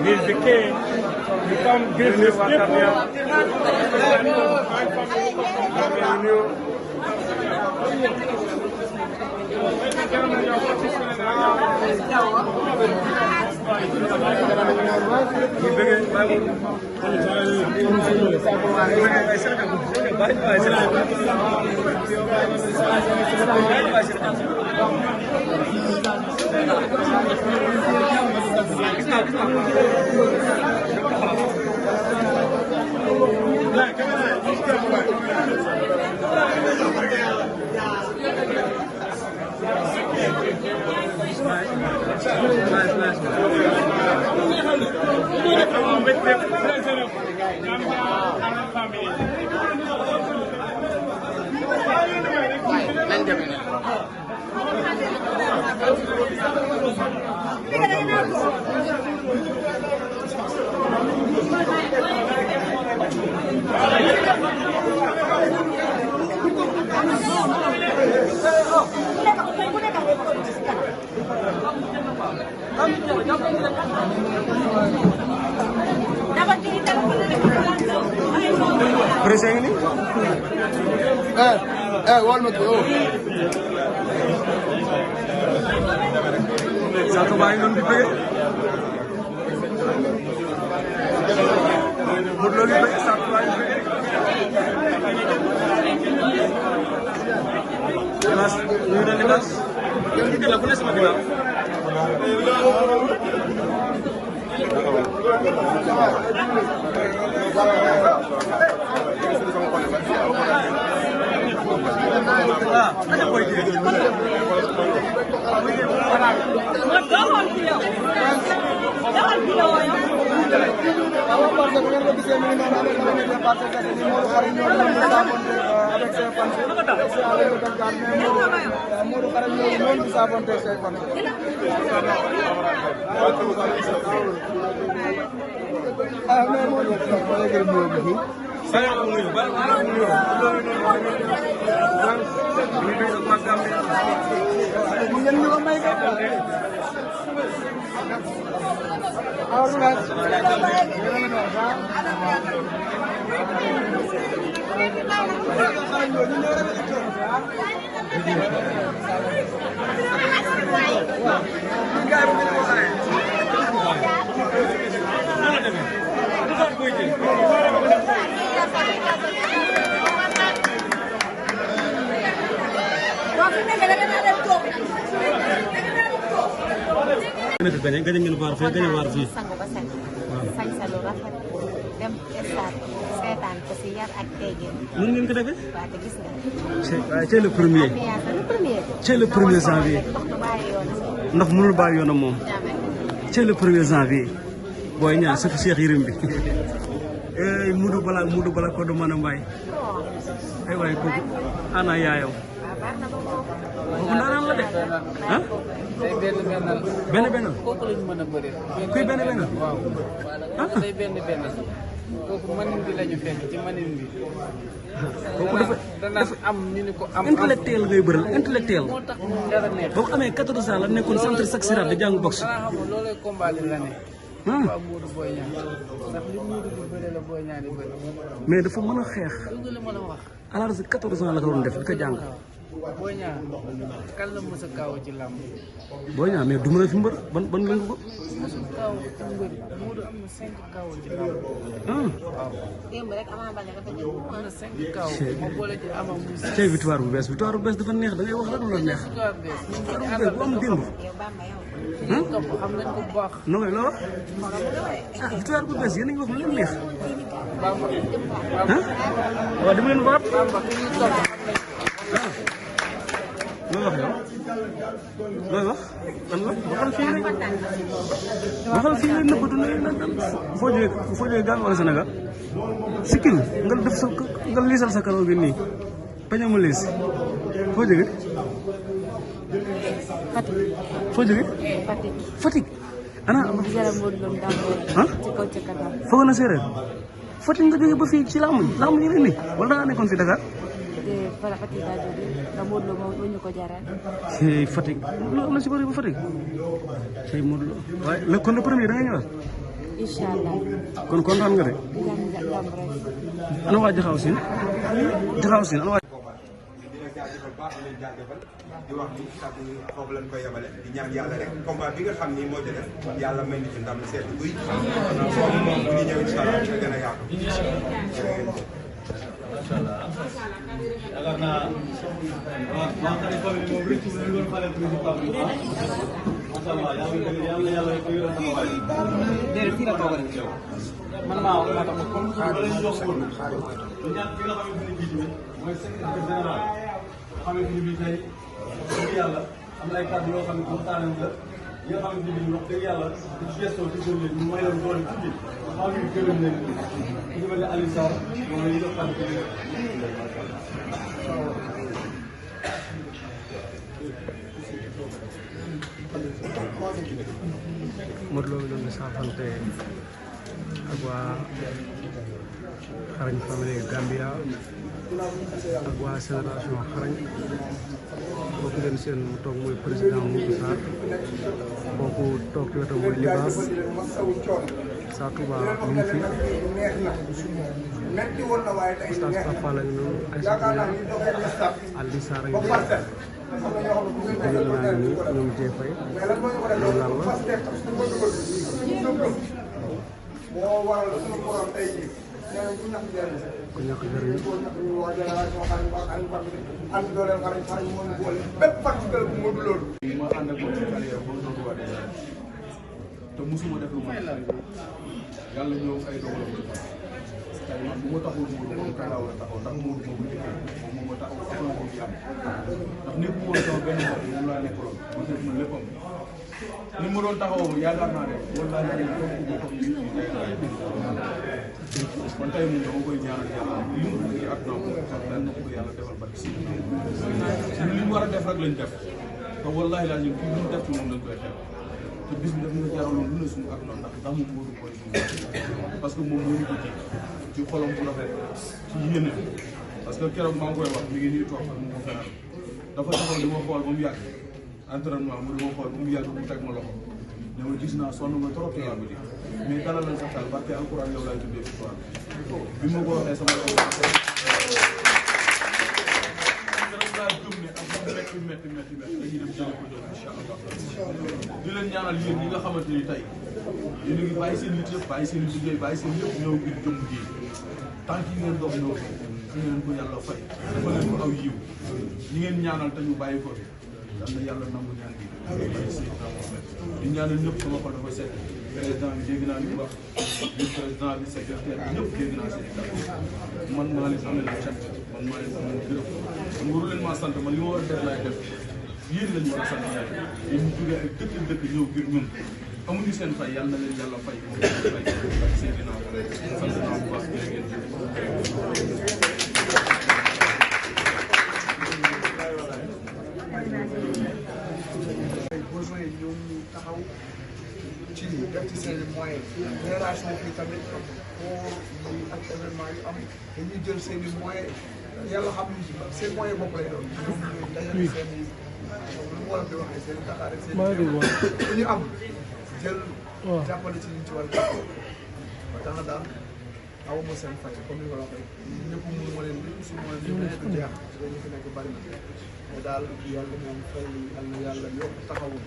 He's the king. You come give this people. Present ini? Wal ma ko. Satu bayi non di pe. Mudlo di pe satu bayi pe. Mas, ini udah lepas. Yang kita lakukan sama kita. Ganyan ngeen war fi ganyan war fi sangu ba set sañ sa lu rafet dem stade seetaan ko si yar ak teggin nun ngeen ko defee waa te gis nga c'est le premier c'est le premier janvier ndax mënul bàyyi yoonam moom c'est le premier janvier booy ñaan sa Cheikh Yérim bi mudu bala ko do mën a mbay ay waay kooku ana yaayam kooku ndaanaan la de ah benn kooku lañu mën a bëri. kuy benn waaw. day benn kooku manin bi lañu fekk ci manin bi. kooku dana am ñu ni ko am intellectuel ngay bëral intellectuel. moo tax mu dara neex. boo ko amee 14 ans la nekkoon centre Saxirat da jàng boxe. xanaa xam nga loolay combat li la ne. waaw Modou Boy Niang ndax li Modou di bëri la Boy Niang di bëri. mais dafa mën a xeex. lu la mën a wax. à l'âge de 14 ans la ko doon def di ko jàng. Boy Niang kan la mës a kaaw ci làmb. Boy Niang mais du mën a fi mbër ban lëngu ko. mësul kaaw ci mbër Modou am na 5 kaaw ci làmb. waaw. démb rek Ama Baldé dafa ñëw am na 5 kaaw. ma boole ci Ama muy 6. tey victoire bu bees dafa neex da ngay wax rek lu la neex. victoire bu bees ñun victoire bu bees bu am démb. yow Bamba yow topp xam nañ ko bu baax. non mais loo wax victoire bu bees yéen a ngi wax lu leen neex. Bamba. waaw dama leen waat. Bamba ki ñuy topp xam nañ ko. wax yow looy wax lan la waxal fii rek waxal fii rek nëbbatu na foo jógee Gambie wala Sénégal sikkim nga def sa nga liisal sa karaw gi nii peñe mu liis foo jógee foo jógee Fatick ana foog na séeréer Fatick nga jógee ba fii ci laamu ñu ne nii wala da ngaa nekkoon fi Dakar ci Fatick loolu am na si bëri ba Fatick tey Modou Lo waaye kon le premier da nga ñëwaat Insyaallah. kon kontaan nga de ana waa Jaxaw Siin ana waa di wax ni kàddu yi foofu lañ koy yemale di ñaan yàlla rek combat bi nga xam ni moo ci def yàlla may ñu ci ndam seet buy foofu moom bu ñu ñëw incha allah dina gën a yaatu. macha allah yaakaar naa waa xalifa bi moom rëcc na loolu xale principal bi macha allah yàlla ko yoroon sama waay déedéet fii la toog rek man maa tax comme wala ñu jox ko ñaan bi nga xamante ni bii mooy secrétaire général xamante ni bii tey dëgg yàlla am na ay kàddu yoo xam ne waxtaane la yi nga xamante ni bii wax dëgg yàlla di gestoo ci gën leen ñu may leen doole tuuti maa ngi gërëm leen ñu mel ne Aliou Sarr moom la ñu def kàddu gi Modou Lo doon na saafante ak waa Xarañ Family Gambia ak waa génération Xarañ kooku ngeen seen mu toog mooy président Modou Sarr kooku toog ci wetam mooy Libaas Sa Touba mu ngi fi Oustaz Tafa la ñu noonu Aliou Sarr ak ñoom naa ni ñoom Jeefay ñoom lan la ku ñàkk jëriñ ma ànd ak moom ci carrière ba mu doon waa déjà te musuma def lu ma yàlla ñëw ay dogalam tey man bu ma taxul Modou moom tey laa war a taxaw ndax Modou moo ko liggéey moom moo taxaw taxaw ko fi am ndax nekk mu woon sama benn bopp moom laa nekkaloon ma def ma léppam ni ma doon taxawoo yaakaar naa ne wala laa ne toog ko boppam ni kon tey moom dama koy ñaanal yàlla li mu bëgg àdduna ko dan na ko yàlla defal barke si li mu war a def rek lañ def te wallahi laa ñu kii lu mu def ci moom lañ koy xew te bis bi daf ñu jaraloon lu ne suñu àdduna ndax moom Modou koy parce que moom moo ñu ko ci xolam bu rafet ci yéene parce que keroog maa ngi koy wax mi ngi nii toog mu ko fenal dafa taxaw di ma xool ba mu yàgg entraînement mu di ma xool ba mu yàgg mu teg ma loxo ne ma gis naa sonn nga trop ci làmb ji mais dalal na sa xel barke alxuraan yow laay tuddee victoire bi ma ko waxee sama keroog laa gëm ne ak métti dañuy dem jëlee ko ñëw incha allah di leen ñaanal yéen ñi nga xamante ni tey yéen a ngi bàyyi seen nit yëpp bàyyi seen liggéey bàyyi seen yëpp ñëw ngir jëm ji tànk yi ngeen dox ñëw fi ngeen ko yàlla fay dafa leen ko aw yiw ñi ngeen ñaanal te ñu bàyyi ko yal na yàlla nangu ñaan gi di ñaanal ñëpp sama xol dafa sekk président bi dégg naa li wax vice président bi secrétaire bi ñëpp dégg naa seen i kàddu man maa leen amee la cant man maa leen amee gërëm man waru leen maa sant man li ma war a def laay def yéen lañu war a sant yàlla yéen ñu jógee ak dëkk ñëw ngir ñun amuñu seen fay yàlla na leen yàlla fay fay ak seen ginnaaw sant naa bu baax jërë ngeen jëf besoin ñoom ñu taxaw ci def ci seen i moyens génération bi tamit pour yi ak événement yu am dañuy jël seen i moyens yàlla xam ni seen moyen bopp lay doon ñoom ñu dajale seen i lu mu war a di waxee seen i taxaare seen i ñu am jël jàppale ci liñ ci war a jàpp ba tax na daal awuma seen fay comme ni ko waxee ñëpp mënu ma leen li suñu moyen bi nekk jeex ñu fi nekk bari na mais daal yàlla moom fay yal na yàlla yokk taxawu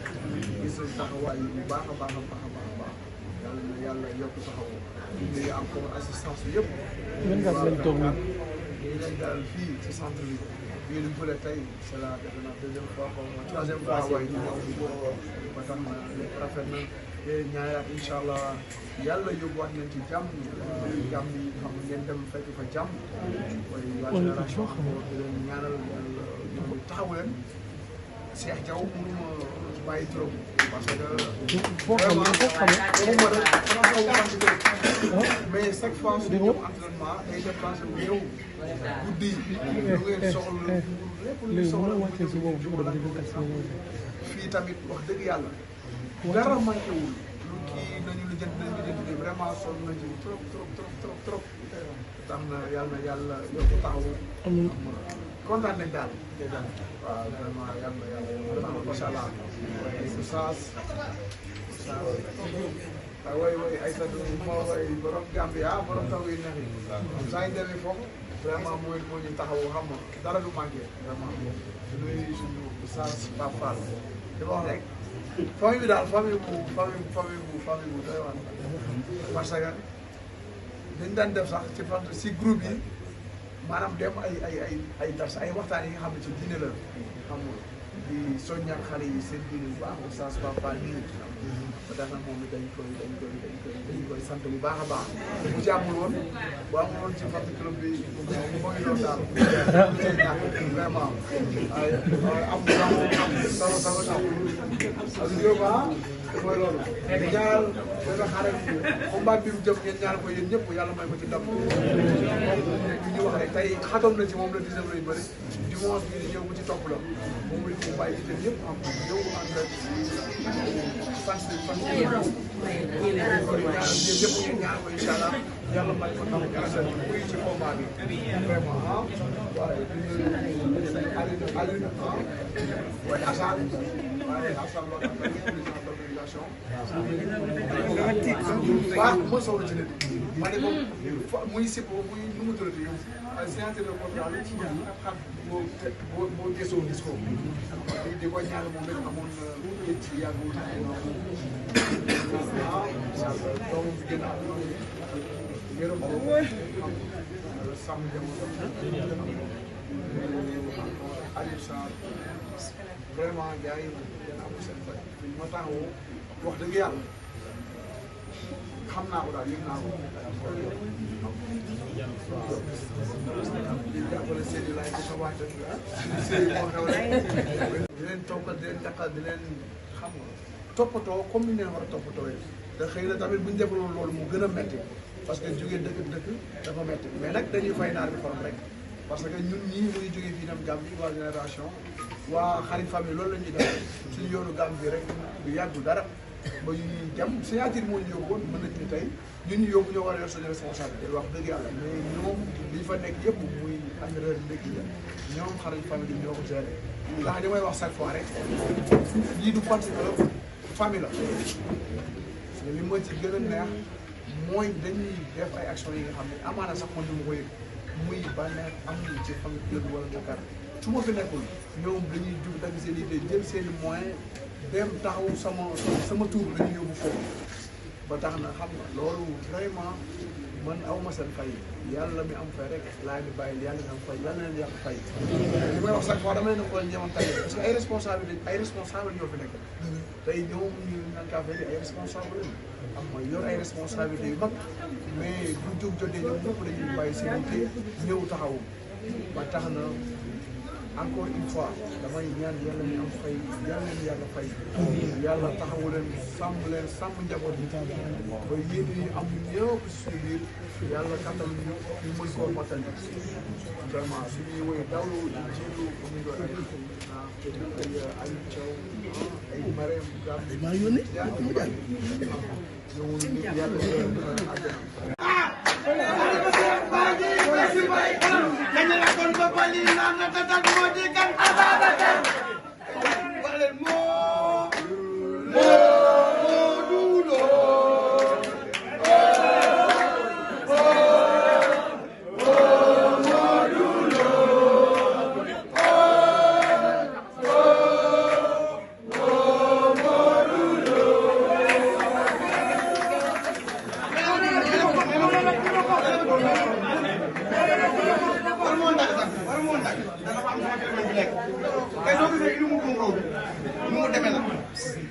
gis nañ taxawaay yi bu baax a baax a baax a baax a baax yàlla na yàlla yokk taxawu ñu encore assistance bi yëpp ñu leen daal fii ci centre bi bii luñ fële tey c'est la defe naa deuxième fois xaw ma troisième fois waaye ñu ñëw ba tax na lépp rafet na te ñaaraat incha allah yàlla yóbbuwaat leen ci jàmm jàmm yi xam ngeen dem fekk fa jàmm waaye waa génération di leen ñaanal yàlla ñoom taxawu leen Cheikh Diaw mënuma bàyyi trop parce que foo xam ne mais chaque fois su ñëw entraînement day déplacé wu ñëw guddi lu ngeen soxla lépp lu soxla fii tamit wax dëgg yàlla dara manqué wul lu kii nañu lu jënd vraiment sonn na ci trop tax na yàlla yokk taxawu kontaan nañ daal waaw vraiment yàlla macha allah saas way ay sa moo way borom Gambia borom taw yi neex yi saa ñu demee foofu vraiment moo ñu taxawu xam nga dara du manqué vraiment nuyu suñu saas Pape Fall di wax rek famille bi daal famille bu doy waar parce que dañ daan def sax ci groupe yi maanaam dem ay dars ay waxtaan yi nga xam ne ci diine la xam nga di soññal xale yi seen diine bu baax oustaz Papa nii ba tax na moom it dañ koy sant bu baax a baax bu ci amul woon bu amul woon ci fàttali club bi moo ngi doon daal cee ñàkk vraiment am sama mooy loolu ñaar dana xare combat bi mu jëm ngeen ñaar ko yéen ñëpp yàlla may ko ci ndam ñu wax rek tey xatoon na ci moom la 19 lay bëri dimanche bi di ñëw bu ci topp la moom la ñu bàyyi itam yëpp am ñëw en direct fan ñaar yëpp ngeen ñaar ko incha allah yàlla may ko ndam grâce muy ci combat bi vraiment waaye Aliou waaye Assane waaw moo soxla ci nit ma ne ko muy si muy nu mu tuddati yow sénateur de contrat xam boo gëstoo gis ko di ko ñaan moom rek amoon yëg ci yàggul doomam bi gën a gërëm ko sàmm jamono Aliou Sarr vraiment gars yi gën a am seen fay moo tax wax dëgg yàlla xam naa ko daal yëg naa ko di jàppale Seydou Laye ci sa waajal Seydou moo xew rek di leen toggal di leen jàppal di leen xam nga toppatoo comme ni ñu leen war a toppatooyee te xëy na tamit bu ñu defaloon loolu mu gën a métti parce que jógee dëkk dafa métti mais nag dañuy fay naar bi xorom rek parce que ñun ñii muy jógee fii dem Gambie waa génération waa xarit famille loolu la ñuy def suñu yoonu Gambie rek du yàggul dara ba ñu ñuy dem signature moo ñu yóbbu woon mën nañu ni tey ñun ñu yóbbu ñoo war a yor suñu responsabilité wax dëgg yàlla mais ñoom li fa nekk yëpp muy engrais ndëkk yi ñoom xarit famille ñoo ko géré ndax li may wax chaque fois rek lii du parti la famille la li ma ci gën a neex mooy dañuy def ay actions yi nga xam ne amaana sax man du ma ko yëg muy bànneex am nañ ci famille Kër wala Dakar su ma fi nekkul ñoom dañuy jug dagg seen idée jël seen i moyens dem taxaw sama tour la ñu yóbbu foofu ba tax na xam nga loolu vraiment man aw ma seen fay yàlla mi am fay rek laa di bàyyi yàlla mi am fay yàlla leen yàlla fay. li may wax chaque fois dama leen xool ñeewoon tey parce que ay responsable ñoo fi nekk tey ñoom ñu naan kaa fay ay responsable lañu am mooy yor ay responsabilités yu mag mais bu jóg jotee ñoom ñëpp dañuy bàyyi seen liggéey ñëw taxawu ba tax na encore une fois damay ñaan yàlla mi am fay yàlla leen yàlla fay yàlla taxawu leen sàmm njaboot yi ba yéen ñi am ñëpp suñu biir yàlla kattan ñu mën koo mottali vraiment suñuy woy dawlu jiitu ñu doon ay Aliou Thiaw ay Marème Gam maa yónni ñëwul nit yàlla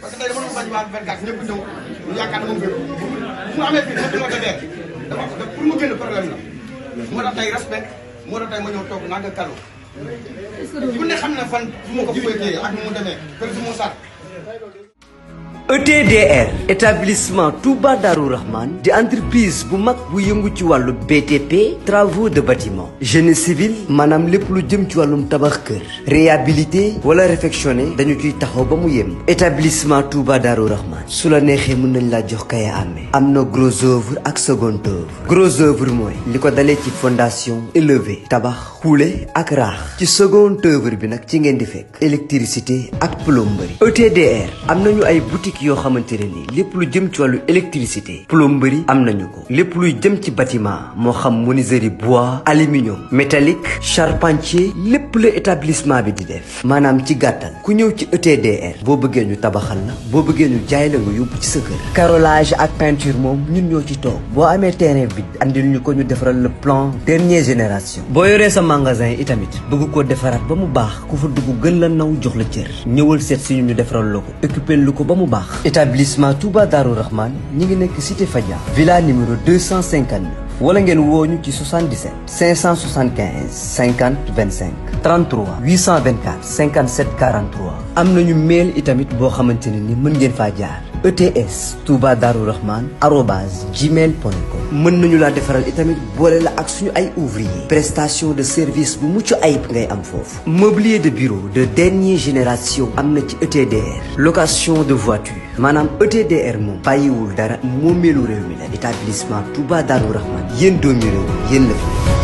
parce que tey dama doon bañ waa 24 ñëpp ñëw ñu yaakaar ne moom fépp mu amee fii dafa dee dafa pour mu génn problème la moo tax tey respect moo tax tey ma ñëw toog naa nga kàllu ku ne xam na fan fu ma ko féetee ak nu mu demee kër si mu sar ETDR établissement Touba Darou Rahman di entreprise bu mag bu yëngu ci wàllu BTP travaux de bâtiment génie civil maanaam lépp lu jëm ci wàllum tabax kër réhabilité wala réfectionné dañu ciy taxaw ba mu yem établissement Touba Darou Rahman su la neexee mën nañ laa jox kaya amee am na gros œuvre ak second œuvre gros œuvre mooy li ko dalee ci fondation élevé tabax xuule ak raax ci second œuvre bi nag ci ngeen di fekk électricité ak plomberie ETDR am nañu ay boutique yoo xamante ne nii lépp lu jëm ci wàllu électricité plomberie am nañu ko lépp luy jëm ci bâtiment moo xam menuiserie bois aluminium métallique charpentier lépp la établissement bi di def maanaam ci gàttal ku ñëw ci ETDR boo bëggee ñu tabaxal la boo bëggee ñu jaay la nga yóbbu ci sa kër carrelage ak peinture moom ñun ñoo ci toog boo amee terrain vide andil ñu ko ñu defaral le plan dernière génération boo yoree sa magasin itamit bëgg koo defaraat ba mu baax ku fa dugg gën la naw jox la cër ñëwal seet si ñu defaral la ko occupé lu ko ba mu baax établissement Touba Darou Rahman ñi ngi nekk cité Fadia villa numéro 259 wala ngeen woo ñu ci 77 575 50 25 33 824 57 43 am nañu mail itamit boo xamante ne ni mën ngeen faa jaar ETS Touba Darou Rahman @gmail.com mën nañu laa defaral itamit boole la ak suñu ay ouvrier prestation de service bu mucc ayib ngay am foofu mobilier de bureau de dernière génération am na ci ETDR location de voiture maanaam ETDR moom bàyyiwul dara moomeelu réew mi la établissement Touba Darou Rahman yéen doomi réew yéen la fi